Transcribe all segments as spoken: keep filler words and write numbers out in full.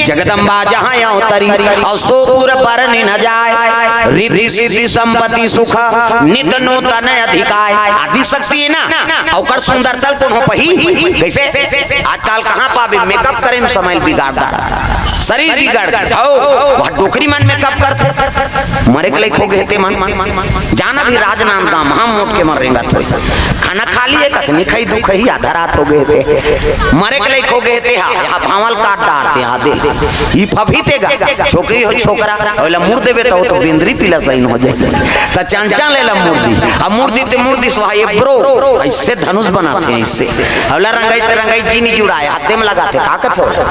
जगदम्बा जहाँ अवतरी, अउ सो पुर बरनि न जाय। रिद्धि सिद्धि संपत्ति सुख, नित नूतन अधिकाय। आदि शक्ति हे ना, ओकर सुंदरता ल कोनो पाही? कइसे? आजकल कहाँ पाबे, मेकअप करे म समय ल बिगाड़ डारथे, शरीर बिगाड़ गे। हव, वह डोकरी मन मेकअप करथे, मरे के लइक हो गे हे ते मन। जान अभी राजनांदगांव, हम मोट के मन रेंगत होय। खाना खा लिये कथे, नइ खइस, दू खइस, आधा रात हो गे हे ते। मरे के लइक हो गे हे ते, हा, हा, भांवल काट डारथे, हा, दे। ई फफी ते गा, छोकरी हो छोकरा, ओला मुड़ देबे त ओ तो बेंदरी पिला सही हो जाय। त चंचल एला मुड़ दिस, अब मुड़ दिस ते मुड़ दिस, वहाँ ये ब्रो, अइसे धनुष बनाथे, अइसे। ओला रंगई ते रंगई जी नइ जुड़ाय, हाथे म लगाथे, का कथे ओला?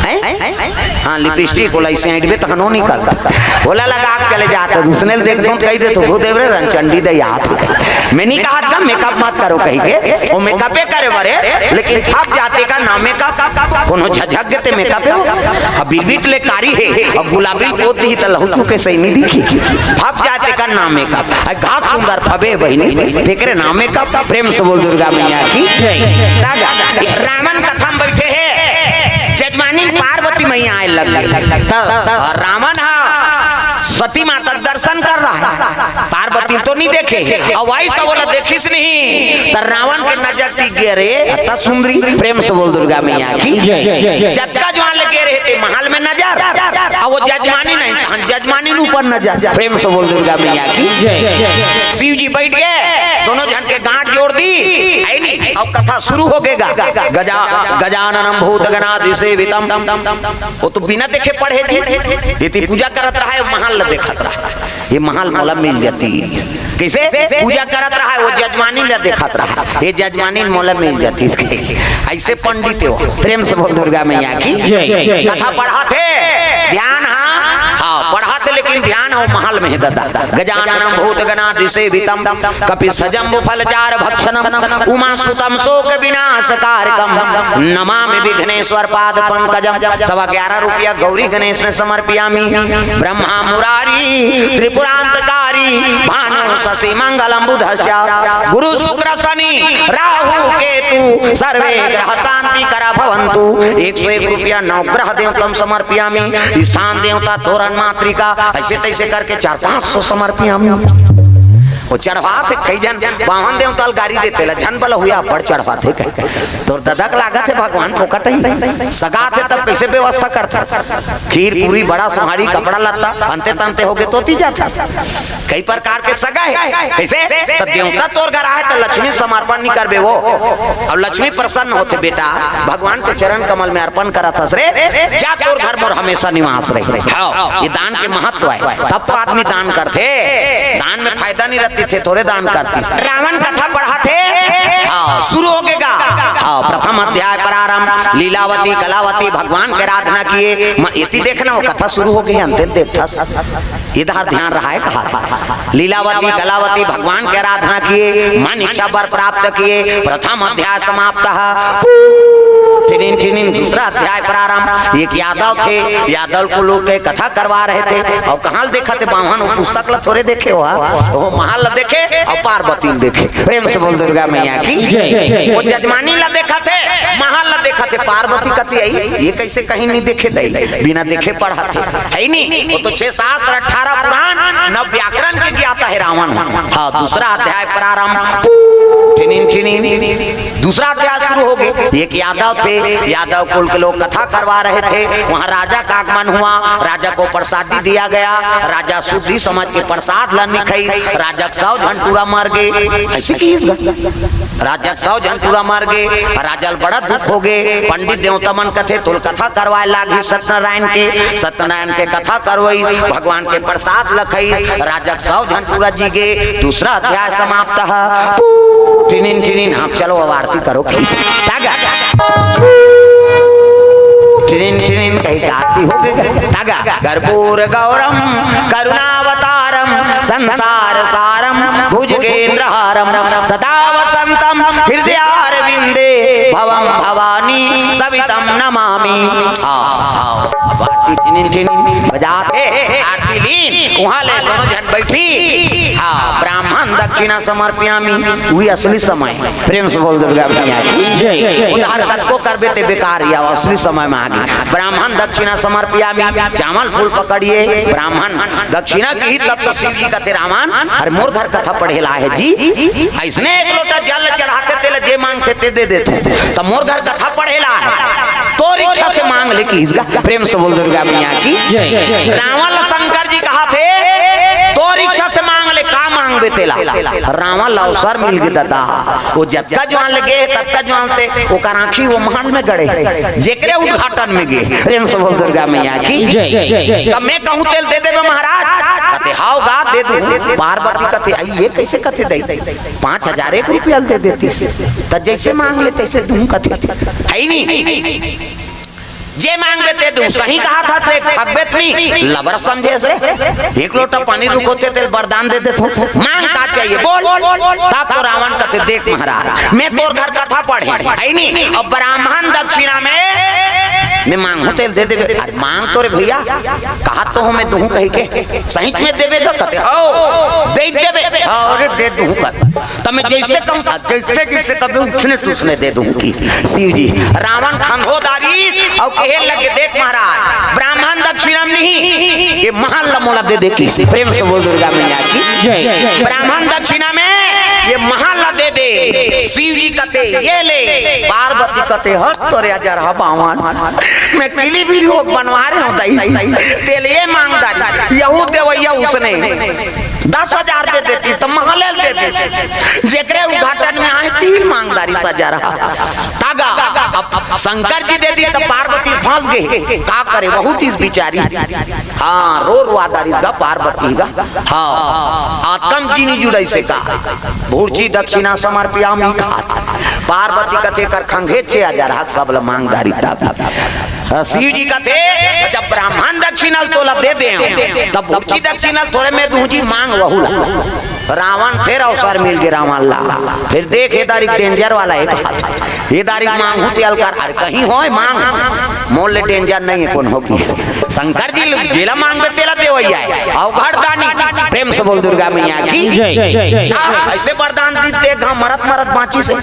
हैं? हाँ, लिपस्टिक ओला अइसे ऐंठबे तहन ओ निकलथे। ओला लगा के चले जाथे, दूसरे ल देखथों त कहि देथों, "वो देव रे, रंगचंडी दे याद हो गई।" मैं नइ कहत का मेकअप मत करो कहिके, ओ मेकअपे करे बर हे, लेकिन फप जाथे का ना मेकअप, कोनो झझक गे ते मेकअप हे। अब बिलबिट ले कारी हे, अब गुलाबी पोत दिही त लहुटू के सही नइ दिखही। फप जाथे का ना मेकअप, अउ घास सुंदर फबे बहिनी, तेकरे ना मेकअप। प्रेम से बोल दुर्गा मैया की जय। रावण कथा म बइठे हे, जजमानी पार्वती मैया आय लग गे। त रावण हा सती माता के दर्शन कर रहा हे, पार्वती तो नइ देखे हे, अउ वही सब ओला देखिस नहीं, त रावण के नजर टिक गे, "अरे, अत्ता सुंदरी।" प्रेम से बोल दुर्गा मैया की जय। जतका जुवार ले गे रहे ते महल में नजर, अउ वो जजमानी नहीं, तहन जजमानी ऊपर नजर। प्रेम से बोल दुर्गा मैया की जय। शिव जी बइठ गे, दोनों झन के गांठ जोड़ दिस, हे नी? अउ कथा शुरू हो गे गा। गजा-, गजाननम भूत गणाधिसेवितम। ओ तो बिना देखे पढ़े जी, एती पूजा करत रहा हे, महल ल देखत रहा हे। ये महल मोला मिल जातिस। कइसे? पूजा करत रहा हे, ओ जजमानी ल देखत रहा हे, ये जजमानी मोला मिल जातिस। अइसे पंडित हे ओ। प्रेम से बोल दुर्गा मैया की जय। कथा पढ़त हे, ध्यान, हाँ, हाँ, पढ़त हे, लेकिन ध्यान ओ महल में हे ददा। गजाननम भूत गणाधिसेवितम, कपित्थ जम्बू फल चारु भक्षणम, उमा सुतम शोक विनाशकारकम, नमामि विघ्नेश्वर पाद पंकजम। सवा ग्यारह रुपया गौरी गणेश में समर्पयामि। ब्रह्मा मुरारी त्रिपुरांतकारी, भानु शशि मंगलम बुधस्य, गुरु शुक्र शनि राहु केतु, सर्वे ग्रह शांति करा भवंतु। एक सौ एक रुपया नौ ग्रह देवतम समर्पयामि। स्थान देवता तोरण मातृका, अइसे तइसे करके चार पाँच सौ समर्पयामि। ओ चढ़वाथे, कई झन बावन देवता ल गारी देथे, ला झन बला हुआ, बड़ चढ़वाथे कहि। तोर ददा के लागत हे भगवान फोकट ही सगाथे, तब कइसे व्यवस्था करथे? खीर पूरी बड़ा सोहारी कपड़ा लत्ता अंते तंते हो गे तो ती जाथे। कई प्रकार के सगा हे। कइसे? त देवता तोर घर आहे त लक्ष्मी समर्पण नइ करबे वो। अउ लक्ष्मी प्रसन्न होथे बेटा, भगवान के चरण कमल में अर्पण करत हस रे, जा तोर घर मोर हमेशा निवास रही। हाँ, ये दान के महत्व हे। तब तो आदमी दान करथे, दान में फायदा नइ रहतिस ते थोरे दान करतिस। रावण कथा पढ़त हे, हाँ, शुरू हो गे गा। हाँ, प्रथम अध्याय प्रारंभ, लीलावती कलावती भगवान के आराधना किए। म-, एती देखना, वो कथा शुरू हो गे, अंते ल देखथस। इधर ध्यान रहा हे, कहा था। लीलावती कलावती भगवान के आराधना किए, मन इच्छा वर प्राप्त किए। प्रथम अध्याय समाप्त। ठिनिन ठिनिन, दूसरा अध्याय प्रारंभ। एक यादव थे, यादव कुल के कथा करवा रहे थे। अउ कहाँ ल देखथे बाम्हन, वो पुस्तक ल थोरे देखे हो, वो महल ल देखे अउ पार्वती ल देखे। प्रेम से बोल दुर्गा मैया की जय। वो जजमानी ल देखथे, महल ल देखथे, पार्वती कथे, "अई, ये कइसे कहीं नइ देखे दई, बिना देखे पढ़थे, हे नी?" वो तो छह शास्त्र, अठारह पुराण, नौ व्याकरण के ज्ञाता हे रावण। हाँ, दूसरा अध्याय प्रारंभ। ठिनिन ठिनिन, दूसरा अध्याय शुरू हो गे। एक यादव थे, यादव कुल के लोग कथा करवा रहे थे, वहाँ राजा का आगमन हुआ, राजा को प्रसादी दिया गया। राजा शुद्धि समझ के प्रसाद ला नइ खाइस, राजा के सौ झन टूरा मर गे। अइसे कहिस गा। राजा के सौ झन टूरा मर गे, राजा ल बड़ा दुख हो गे। पंडित देवता मन कथे, "तोल कथा करवाए लागही सत्यनारायण के।" सत्यनारायण के कथा करवाइस, भगवान के प्रसाद ल खाइस, राजा के सौ झन टूरा जी गे। दूसरा अध्याय समाप्त। पू, ठिनिन ठिनिन, हाँ, चलो अब आरती करो, खींच। तागा। ठिनिन ठिनिन कहि के आरती हो गे। तागा। कर्पूर गौरम करुणावतारम संसार सारम भुजगेंद्रहारम सदा वसंतम हृदयारविंदे भवम भवानी सवितम नमामि। हाँ, हाँ, अब आरती टिनिन टिनिन बजात हे, आरती लीन, उहाँ ले दोनों झन बइठी। हाँ, ब्राह्मण दक्षिणा समर्पयामी, उही असली समय। प्रेम से बोल दुर्गा मैया की जय। उधार कतको करबे ते बेकार, या असली समय में आगे। ब्राह्मण दक्षिणा समर्पयामी, चावल फूल पकड़िए, ब्राह्मण दक्षिणा किही, तब तो शिव जी कथे रावण, अरे मोर घर कथा पढ़े ला हे जी, अइसने एक लोटा जल चढ़ाथे तेला जे मांगथे ते दे देथे, त मोर घर कथा पढ़े ला हे, तोर इच्छा से मांग ले किहिस गा। प्रेम से बोल दुर्गा मैया की जय। रावण ला शंकर जी कहाथे, तोर इच्छा से मांग ले, का मांगबे तेला। रावण ला अवसर मिल गे दादा, वो जतका जुवार ले गे हे, ततका जुवार ते ओकर आँखी वो महल में गड़े हे, जेकरे उद्घाटन में गे। प्रेम से बोल दुर्गा मैया की जय। त मैं कहूँ तेला दे देबे महाराज, कथे हव गा दे दूँ। पार्वती कथे, अई ये कइसे कथे दई, पाँच हजार एक रुपया ल दे देतिस, त जइसे मांग ले तइसे दूँ कथे, हे नी? जे मांगबे ते दूँ, सही कहाथा ते, ठगबे त नी, लबर समझे हस रे। एक लोटा पानी रुख होथे तेला बरदान दे देथों, मांग का चाहिए बोल। तब तो रावण कथे, देख महाराज, मैं तोर घर कथा पढ़े, हे नी? अउ ब्राह्मण दक्षिणा में मैं मांगहूँ तेला दे देबे। अरे मांग तो रे भइया, कहात तो हँव मैं दूँ कहिके, सहीच में देबे गा? कथे हव, दे देबे। हाँ, अरे दे दूँ कथे। त मैं जइसे कहूँ, जइसे जइसे कबे उसने उसने दे दूँ कि शिव जी। रावण खंधो दारिस अउ कहे लगे, देख महाराज, ब्राह्मण दक्षिणा में नहीं, ये महल ला मोला दे दे किहिस। प्रेम से बोल दुर्गा मैया की जय। ब्राह्मण दक्षिणा में ये महल ला दे दे। शिव जी कथे, ये ले। पार्वती कथे, हट तोरे अजरहा बावन, मैं किली बिली होके बनवा रहे हँव दई, तेला ये मांग दारिस, यहू देवइया उसने दस हजार दे देतिस त महल ल दे देतिस, जेकरे उद्घाटन में आए तिही ल मांग दारिस अजरहा। त गा, अब शंकर जी दे दिस त पार्वती फंस गे, का करे, बहुत इस बिचारी। हाँ, रो रुआ दारिस गा पार्वती गा। हाँ, आतकम जी नी जुड़इस हे का, भुर्जी दक्षिणा समर्पयामी कहाथे। पार्वती कथे, एकर खंघे छे अजरहा, सब ल मांग दारिस तब। अ, शिव जी कथे, जब ब्राह्मण दक्षिणा ल तोला दे देंव, तब भुर्जी दक्षिणा ल थोरे मैं दूँ जी, मांग वहू ला। रावण फेर अवसर मिल गे रावण ला, फेर देख ए दारी danger वाला एक बात, ए दारी मांगहूँ तेला कर, अरे कहीं होय मांग, मोर ले danger नहीं हे कोनो किहिस। शंकर जी जेला मांगबे तेला देवइया हे, अवघड़ दानी। प्रेम से बोल दुर्गा मैया की जय। हाँ, अइसे बरदान दिस ते गा मरत मरत बाँचिस हे।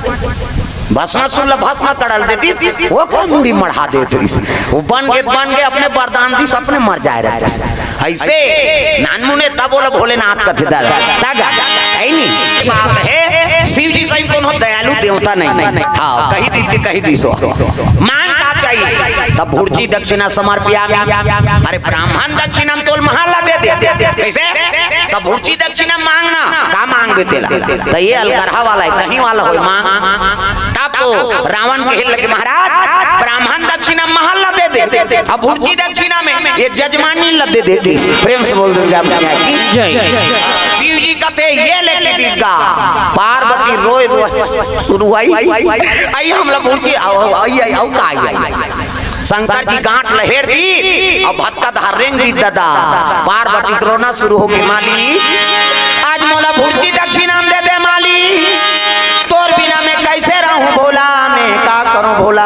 भस्मासुर ला भस्म करा ल देतिस, वो कोन मुड़ी मढ़ा देत रहिस। वो बन गे, बन गे, अपने बरदान दिस, अपने मर जाए रहतिस। अइसे नानमुन हे तब ओला भोलेनाथ कथे दादा। त गा, हे नी? बात हे, शिव जी सही कोनो दयालु देवता नहीं। हाँ, कहि दिस ते कहि दिस। मांग का चाहिए? तब भुर्जी दक्षिणा समर्पयामी। अरे ब्राह्मण दक्षिणा में तोला महल ला दे देंव। कइसे? तब भुर्जी दक्षिणा मांग ना, का मांगबे तेला? त ये अलगरहा वाला हे, कहीं वाला होय मांग। तब तो रावण कहे लगे, महाराज, ब्राह्मण दक्षिणा महल ला दे दे, अब भुर्जी दक्षिणा में ये जजमानी ला दे दे। प्रेम से बोल दुर्गा मैया की जय। शिव जी कथे, ये ले किहिस गा। पार्वती रोय रोय सुरु होय, अई हमला भुर्जी, अउ, अउ, अउ, अउ का अई? शंकर जी गांठ ल हेर दिस, अउ भतका डहर रेंग दिस दादा। पार्वती के रोना सुरु होगे, माली, आज मोला भुर्जी दक्षिणा में दे दे माली, तोर बिना मैं कइसे रहूं भोला, मैं का करूं भोला।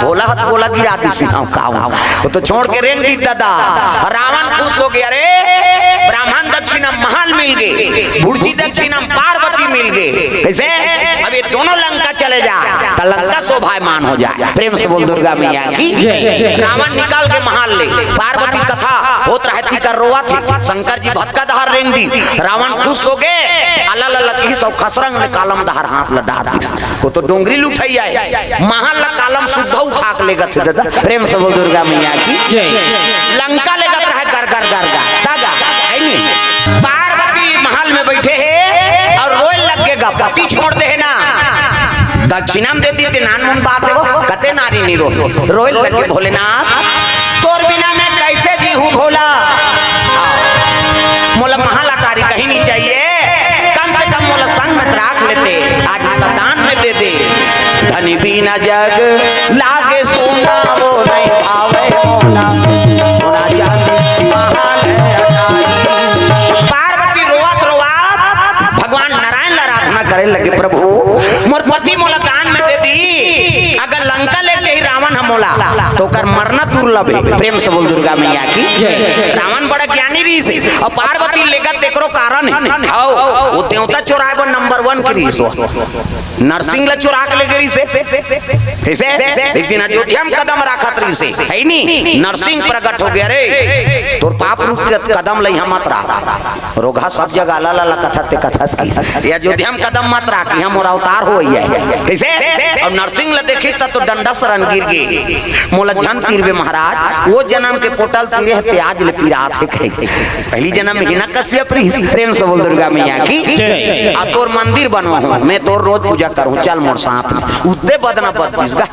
भोला ह त गोला गिरा दिस, हंव का हंव, वो तो छोड़ के रेंग दिस दादा। रावण खुश होगे, अरे ब्राह्मण दक्षिणा महल मिल गे, भुर्जी दक्षिणा पार्वती मिल गे। कइसे? अब ये दोनों लंका चले जाय, त लंका शोभायमान हो जाय। प्रेम से बोल दुर्गा मैया की जय। रावण निकल गे महल ले, पार्वती कथा होत रहय, तिकर रोवत हे, शंकर जी भतका डहर रेंग दिस, रावण खुश होगे, अलग अलग किहिस, खसरंग ले कलम डहर हाथ ल डार दिस। वो तो डोंगरी लुठइया हे, महल ल कलम सुद्धा उठा के लेगत हे दादा। प्रेम से बोल दुर्गा मैया की जय। लंका लेगत रहय गर गर गर गर। दादा, हे नी? पार्वती महल में बइठे हे अउ रोय लग गे गा, पति छोड़ दे हे ना। दक्षिणा में दे दिस ते नानमुन बात हे वो, कते नारी नी रोय, रोय लग गे, भोलेनाथ, तोर बिना मैं कइसे जीहूं भोला। मोला महल अटारी कहीं नी चाहिए, कम से कम मोला संग में राख लेते, आज मोला दान में दे दे। धनी बिना जग लागे सूना, वो नहीं भावे मोला, सोना चांदी महल अटारी। पार्वती रोवत रोवत भगवान नारायण ला आराधना करे लगे, प्रभु, मोर पति मोला दान में दे दिस, अगर लंका ले जाही रावण ह मोला, त ओकर मरना दुर्लभ हे। प्रेम से बोल दुर्गा मैया की। रावण बड़ा ज्ञानी रहिस हे, अउ पार्वती लेगत तेकरो कारण हे। हव, वो देवता चोराए बर नंबर वन के रहिस हे। नरसिंह ला चोरा के लेगे रहिस हे। कइसे? एक दिन अयोध्या म कदम राखत रहिस हे, हइ नी? नरसिंह प्रगट हो गे, "अरे, तोर पाप रूप के कदम ला इहाँ मत राख।" रोगहा सब जगह ला ला ला कथस ते कथस कि, "ये अयोध्या म कदम मत राख, इहाँ मोर अवतार होइया हे।" कइसे? अउ नरसिंह ला देखिस त तो डंडा सरन गिर गे। "मोला झन तीरबे महाराज, वो जनम के पोटल तीरे हे ते आज ले पीरात हे," कहे। पहिली जनम में हिरण्यकश्यप रहिस। प्रेम से बोल दुर्गा मैया की। जय। "आ तोर मंदिर बनवाहूँ, मैं तोर रोज पूजा करहूँ, चल मोर साथ में।" उतने बदना बद दिस गा।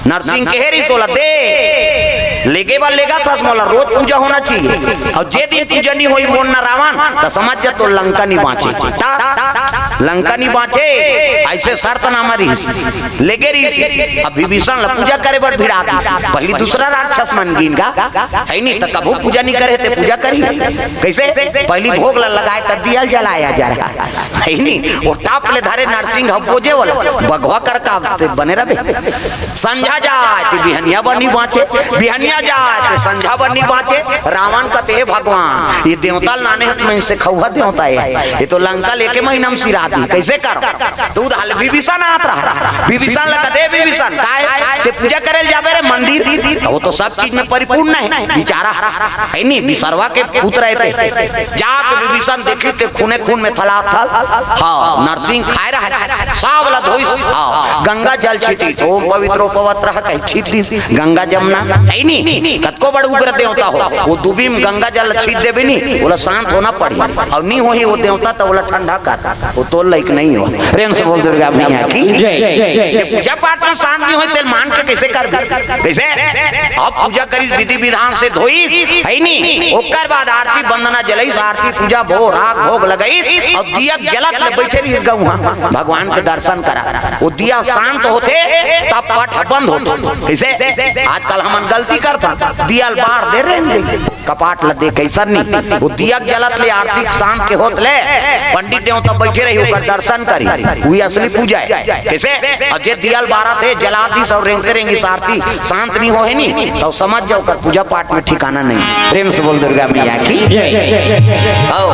नरसिंह कहे रहिस ओला, "दे, लेगे बर लेगत हस, मोला रोज पूजा होना चाहिए। अउ जे दिन पूजा नी होही मोर न रावण, त समझ जा तोर लंका नी बाँचे।" त लंका नी बाँचे, अइसे शर्तनामा रहिस। लेगे रहिस, अब विभीषण ला पूजा करे बर भिड़ा दिस। पहिली दूसरा राक्षस मन गिन गा, हइ नी? त कभू पूजा नी करे ते पूजा करही। कइसे? पहिली भोग ला लगाए त दिया ल जलाए जा रहा। हइ नी? वो टप ले धरे नरसिंह ह बोजे वाला, बघवा कर का ते बने रबे। संझा जाए ते बिहनिया बर नी बाँचे, बिहनिया जाए ते संझा बर नी बाँचे। रावण कथे, "हे भगवान, ये देवता ल लाने हत, मैं इसे खउहा देवता हे, ये तो लंका लेके महीना म सिरा दी, कइसे करँव?" त उधार ले विभीषण आत रहा। विभीषण ल कथे, "विभीषण, काय ते पूजा करे ल जाबे रे मंदिर? त वो तो सब चीज में परिपूर्ण हे बिचारा, हइ नी? बिसरवा के पुत्र हे ते।" जाके विभीषण देखिस ते खूने खून में थलाथल। हाँ, नरसिंह खाए रहा, साव ला धोइस। हाँ, गंगा जल छितिस, "ओम पवित्रो पवत्रः" कहि छीत दिस। गंगा जमुना, हइ नी? कतको बड़ उग्र देवता हो, वो दुबी म गंगा जल छीत देबे नी, ओला शांत होना पड़ही। अउ नी होही वो देवता, त ओला ठंडा कर। वो तोर लायक नहीं हो। प्रेम से बोल दुर्गा मैया की। जय। जे पूजा पाठ में शांत नहीं होय, तेल मान के कइसे करबे? कइसे? अब पूजा करिस, विधि विधान से धोइस, हइ नी? ओकर बाद आरती वंदना जलाइस, आरती पूजा भो राग भोग लगाइस, अउ दिया जलत ले बइठे रहिस गा उहाँ, भगवान के दर्शन करा। वो दिया शांत होथे, तब पट बंद होथे। कइसे? आजकल हमन गलती करथन, दिया ल बार दे रेंग दे। कपाट ल देख, अइसन नी। वो दिया के जलत ले, आरती शांत के होत ले, पंडित देवता बइठे रही, ओकर दर्शन करी, उही असली पूजा हे। कइसे? अउ जे दिया ल बारत हे, जला दिस अउ रेंगते रेंगिस, आरती शांत नी होहे नी, त समझ जा, ओकर पूजा पाठ में ठिकाना नहीं। प्रेम से बोल दुर्गा मैया की। जय। हव,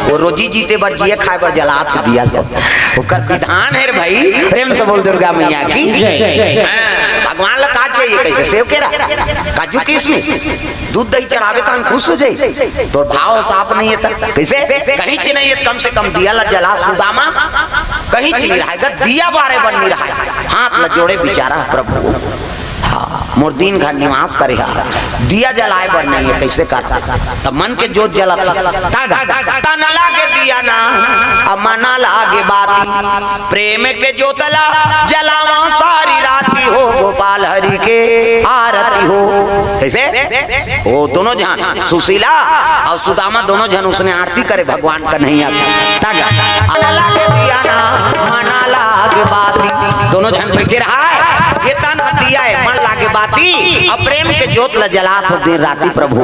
वो रोजी जीते बर, जिए खाए बर जलात हे दिया ल। ओकर विधान हे रे भाई। प्रेम से बोल दुर्गा मैया की। जय। हाँ, भगवान ला का चाहिए? कइसे? सेव केरा, काजू किशमिश, दूध दही चढ़ाबे त हम खुश हो जाई। तोर भाव साफ नहीं हे त कइसे? कहीं च नहीं हे, कम से कम दिया ला जला सुदामा। कहीं च नहीं रहे गा, दिया बारे बर नहीं रहे। हाथ ला जोड़े बिचारा, "प्रभु, हाँ, मोर दीन घर निवास करे हा, दिया जलाए बर नहीं हे, कइसे कर?" त मन के जोत जलत हे, "तन लागे दिया ना, अब मन लागे बाती।" प्रेम के जोत ला जलावा सारी राती हो, गोपाल हरि के आरती हो। कइसे? वो दोनों झन, सुशीला अउ सुदामा, दोनों झन उसने आरती करे भगवान कन्हैया के। तन लागे दिया ना, मन लागे बाती। दोनों झन बइठे रहा, ये तन दिया हे, मन लागे बाती। अउ प्रेम के जोत ला जलात हो दिन राती, "प्रभु,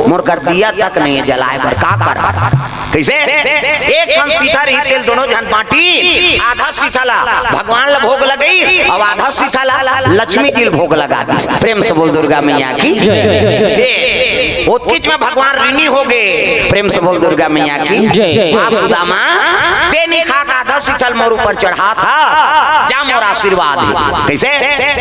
मोर कर दिया तक नहीं हे जलाए बर, का कर?" कइसे? एक ठन सीथा रही, तेल दोनों झन बांटी, आधा सीथा ला भगवान ला भोग लगाई, अउ आधा सीथा ला लक्ष्मी जी ला भोग लगा दी। प्रेम से बोल दुर्गा मैया की। जय। दे, ओतकीच में भगवान ऋणी हो गे। प्रेम से बोल दुर्गा मैया की। जय। वाह सुदामा, ते नी खा के आधा सीथा ल मोर ऊपर चढ़ात हा, जा मोर आशीर्वाद हे। कइसे?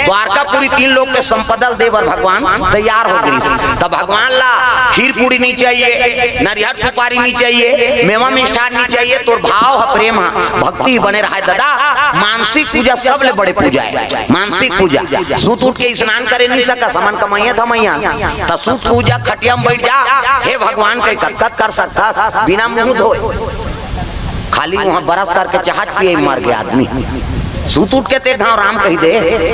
द्वारकापुरी तीन लोक के संपदा ल दे बर भगवान तैयार हो गिस। त भगवान ला खीर पूड़ी नी चाहिए, नरियर सुपारी नी चाहिए, मेवा मिष्ठान नी चाहिए, तोर भाव ह, प्रेम ह, भक्ति बने रहे दादा। मानसिक पूजा सबले बड़े पूजा हे, मानसिक पूजा। सुत उठ के स्नान करे नी सकस, हमन कमइया धमइया, त सुत पूजा खटिया म बइठ जा, "हे भगवान, कहीं कतकत कर सकथस, बिना मुंह धोए।" खाली उहाँ brush करके चाहा पिए मर गे आदमी। सुत उठ के ते घांव राम कहि दे,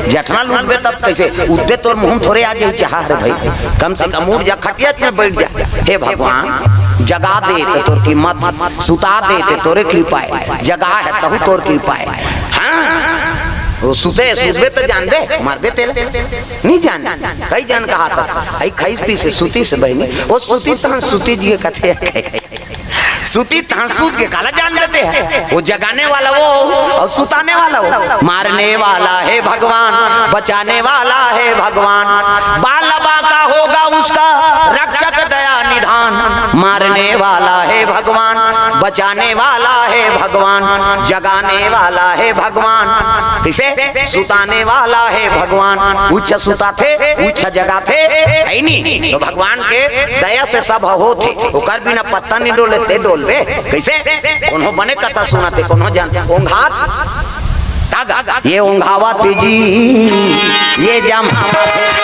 जठना लूटबे तब कइसे? उद्दे तोर मुंह थोरे आ जाही चाहा रे भाई। कम से कम उठ जा, खटिया में बइठ जा। हे भगवान, जगा दे त तोर कीमत, सुता दे त तोरे कृपा हे, जगा हे तहू तोर कृपा हे। हाँ, वो सुते, सुतबे त जानबे, मरबे तेला। नी जान, कई जन कहा त, "अई खइस पीस हे, सुतिस हे बहिनी।" वो सुतिस तहन सुतिस जी कथे। सुती तहाँ सूत के काला जान देते हैं। वो जगाने वाला वो अउ सुताने वाला वो। मारने वाला है भगवान, बचाने वाला है भगवान। बालबा का होगा उसका रक्षक दया निधान। मारने वाला है भगवान, बचाने वाला है भगवान, जगाने वाला है भगवान। कइसे? सुताने वाला है भगवान। उच्च सुताथे, उच्च जगाथे, है नी? तो भगवान के दया से सब होथे। ओकर बिना पत्ता नहीं डोले, ते डोलबे कइसे? कोनो बने कथा सुनाथे, कोनो जान ओंघात तागा, ये ओंघावत जी, ये जमावत